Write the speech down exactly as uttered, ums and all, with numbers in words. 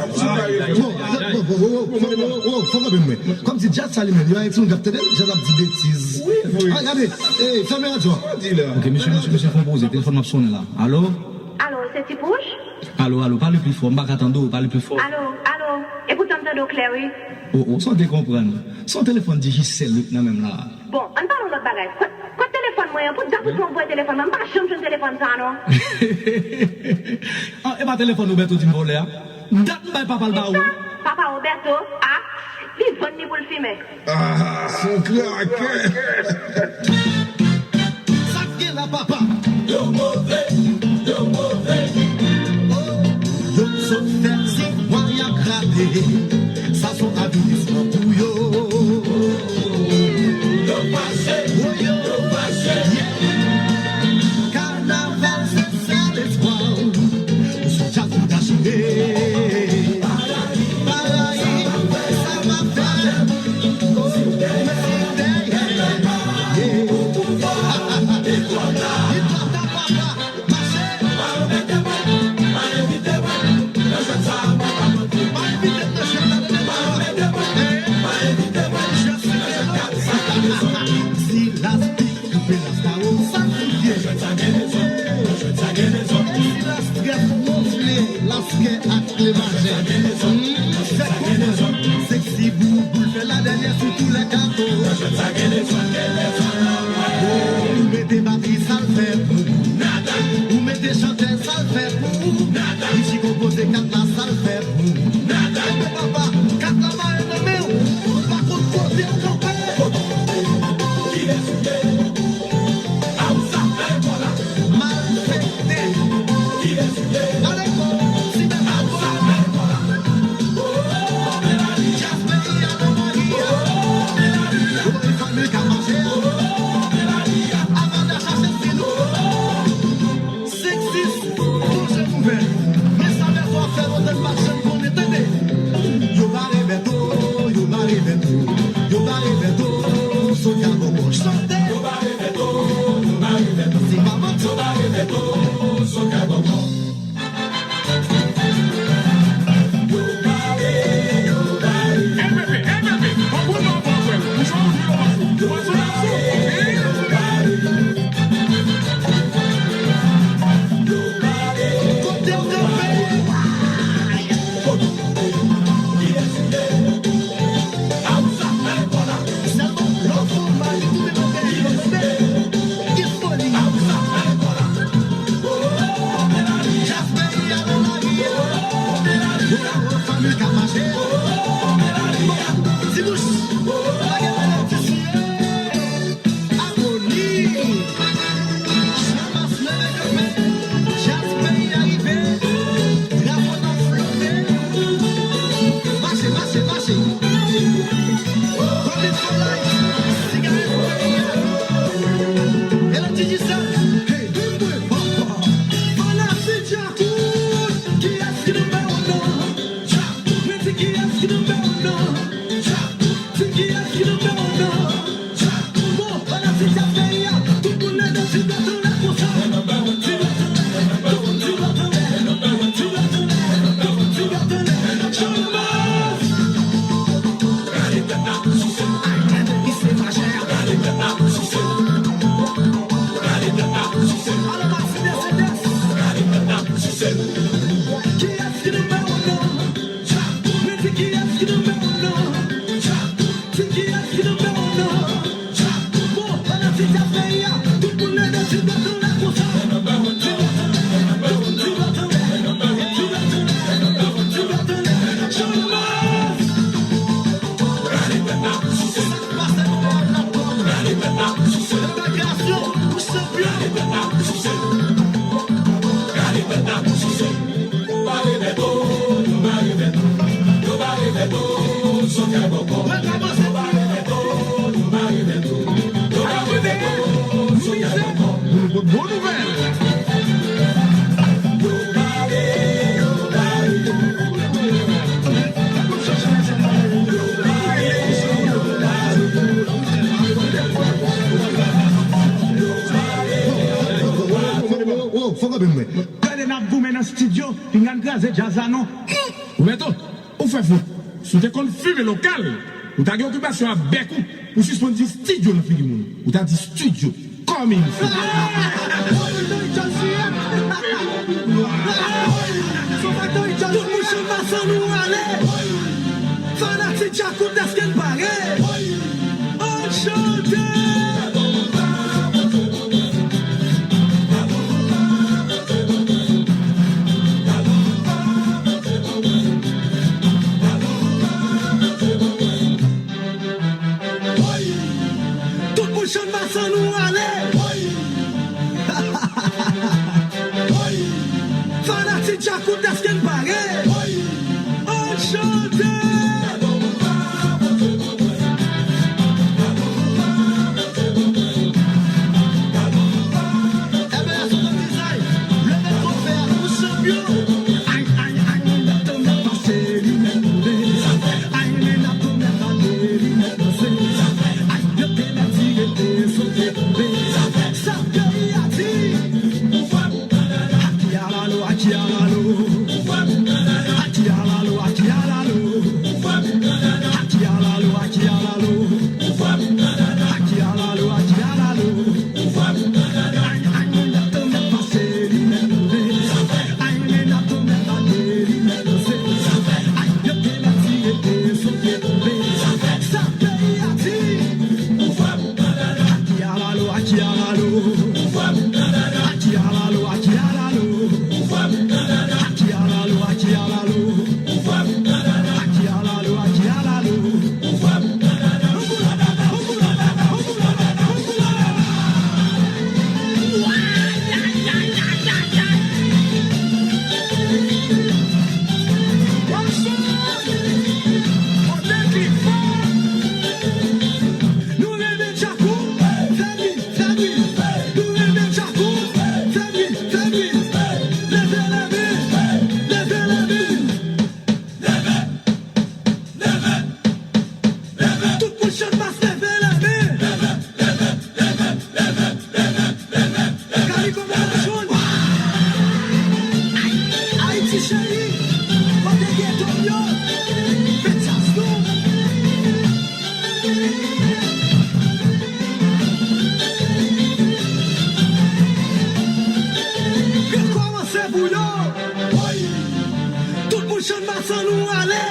Bon, bon, bon, bon, bon, fò kanpe mwen. Kòm si djaz sa li menm, yo Ayiti moun k ap tande l, djaz ap di betiz. Ah, gade, eh, fèmen radyo a. Ok, mesye, mesye, mesye, fè yon poze, telefòn m ap sonnen la. Alo? Alo, se Ti Pouch? Alo, alo, pale pi fò, m pa ka tande w, pale pi fò. Alo, alo, e poutan m tande w klè, wi. Oh, oh, sa w te konprann. Se yon telefòn Digicel wi k nan men m la. Bon, ann pale yon lòt bagay. Kot, kot telefòn mwen an? Pou dat ou pran voye telefòn mwen, m pa janm jwenn telefòn sa a, non. Ah, e pa telefòn Roberto di m vòlè a? Dat m bay papa l ba ou. Kisa? Papa Roberto? Ah, li vann li pou l fimen. Ah, se yon krakè. Sa k gen la, papa? Yo move, yo move. Oh, yo sot fè ti mwa y ap rale. Sa se yon avinisman pou yo. Yo fache, yo fache. Yeah. Kanaval se sèl espwa w. Ou sou djaz ou ta chire. Parayi, sa va fè. Oh, si w dèyè, yeah. Li twò ta, papa. Mache. Pa envite mwen, pa envite mwen nan jwèt sa a, papa. Pa envite m nan jwèt la, tande papa. Pa envite mwen, pa envite mwen nan jwèt sa a. Si las pik koupe las kawo, sa k pou fye. Jwèt sa gen rezon, jwèt sa gen rezon. Si las trèf wonfle, las kè ak klemajè. Hmm, fè konprann. Seksi bouboul fè la dènyè sou tou lè kato. Jwèt sa gen rezon, gen rezon. Oh, ou mete batri, sa l fè pou ou. Nada. Ou mete chantè, sa l fè pou ou. Nada. Richie konpoze kat la, sa l fè pou ou. Nada. Ebyen papa, kat la mare nan men w. Ou pa konn kote l kanpe. Kiyès ou ye? Aousa, ale kò la. Malfektè. Kiyès ou ye? Ale kò, ti bèf. Aousa, ale kò la. Oh, Mélanie. Djaz peyi a nan Maria. Oh, Mélanie. Ou pa gen fanmi k ap mache a. Oh, Mélanie. Amanda chache stil ou. Seksist, bonjou nouvèl. Men sa Bèto ap fè lontan n pa t janm konnen, tande. Yo bare Bèto, yo bare Bèto, yo bare Bèto, sot ka bò kò chante. Yo bare Bèto, yo bare Bèto, se pa manti. Yo bare Bèto, sot ka bò kò. Yo bare, yo bare. Hey, bebe, hey, bebe, anpwen m anpwen anpwen. Ou jwenn ou jwenn ou pa sou. Ou pa sou la sou. Abòne! Chanmas leve kanpe, djaz peyi a rive, drapo n ap flote. Mache, mache, mache. Kote solèy, sigarèt peyi a. E nan Digicel, hey, fanatik Djakout, kiyès ki number one nan? Djakout, men di kiyès ki number one nan? Djakout, di kiyès ki number one nan? Bon, fanatik sa peyi a, tout moun leve ti dwèt anlè konsa. Ti dwèt anlè, ti dwèt anlè, ti dwèt anlè, ti dwèt anlè. Chanmas! Rale tèt la, souse. Ay, tande ki se majè. Rale tèt la, souse. Rale tèt la, souse. Alò, Martinez, se dès. Rale tèt la, souse. Kiyès ki number one nan? Djakout, men di kiyès ki number one nan? Djakout, di kiyès ki number one nan? Djakout, bon, fanatik sa peyi a, tout moun leve ti dwèt anlè konsa. Ti dwèt anlè, ti dwèt anlè, ti dwèt anlè, ti dwèt anlè. Chanmas! Sa k pase Montréal la, pòm. Reveryasyon pou chanpyon. Bare Bèto, yo bare Bèto, yo bare Bèto, sot kay bòkò. Yo bare Bèto, yo bare Bèto, yo bare Bèto, sot kay bòkò. Bon, bon nouvèl. Yo bare, yo bare. Wo, wo, wo, fò kanpe mwen. Tande n ap goumen nan estidyo, pinga n kraze djaz la non. Roberto, ou fè fout. Si w te konn fimen lokal, ou ta gen okipasyon a bèk ou pou sispann di studio nan figi moun. Ou ta di studio. Coming soon. Tout mouche masann ou ale. Fanatik Djakout, èske n pare? Ann chante! Tout mouche masann ou ale! Fanatik Djakout, èske n pare? Ann chante! Ebyen, lè sot an dizay, leve twofè a pou chanpyon. Ay, ay, ay, mèt tonbe pase, li mèt tonbe. Ay, men ap tonbe pase, li mèt danse. Ay, yo te mèt tire, te sote tonbe. Sa peyi a di. Akiyalalo, akiyalalo. Akiyalalo, akiyalalo. Akiyalalo, akiyalalo. Akiyalalo, akiyalalo. Ay, ay, mèt tonbe pase, li mèt tonbe. Ay, men ap tonbe pase, li mèt danse. Ay, yo te mèt tire, te sote tonbe. Sa peyi a di. Akiyalalo, akiyalalo. Akiyalalo, akiyalalo. Akiyalalo, akiyalalo. Akiyalalo, akiyalalo. Nou renmen Djakout, fè bri, fè bri. Nou renmen Djakout, fè bri, fè bri. Leve la men, leve la men. Tout moun Channmas leve la men. Gade kòman sa jwenn. Ayiti cheri, kote geto m yo, fè djaz nou. Yo kòmanse pou yo. Tout moun Channmas ann nou ale.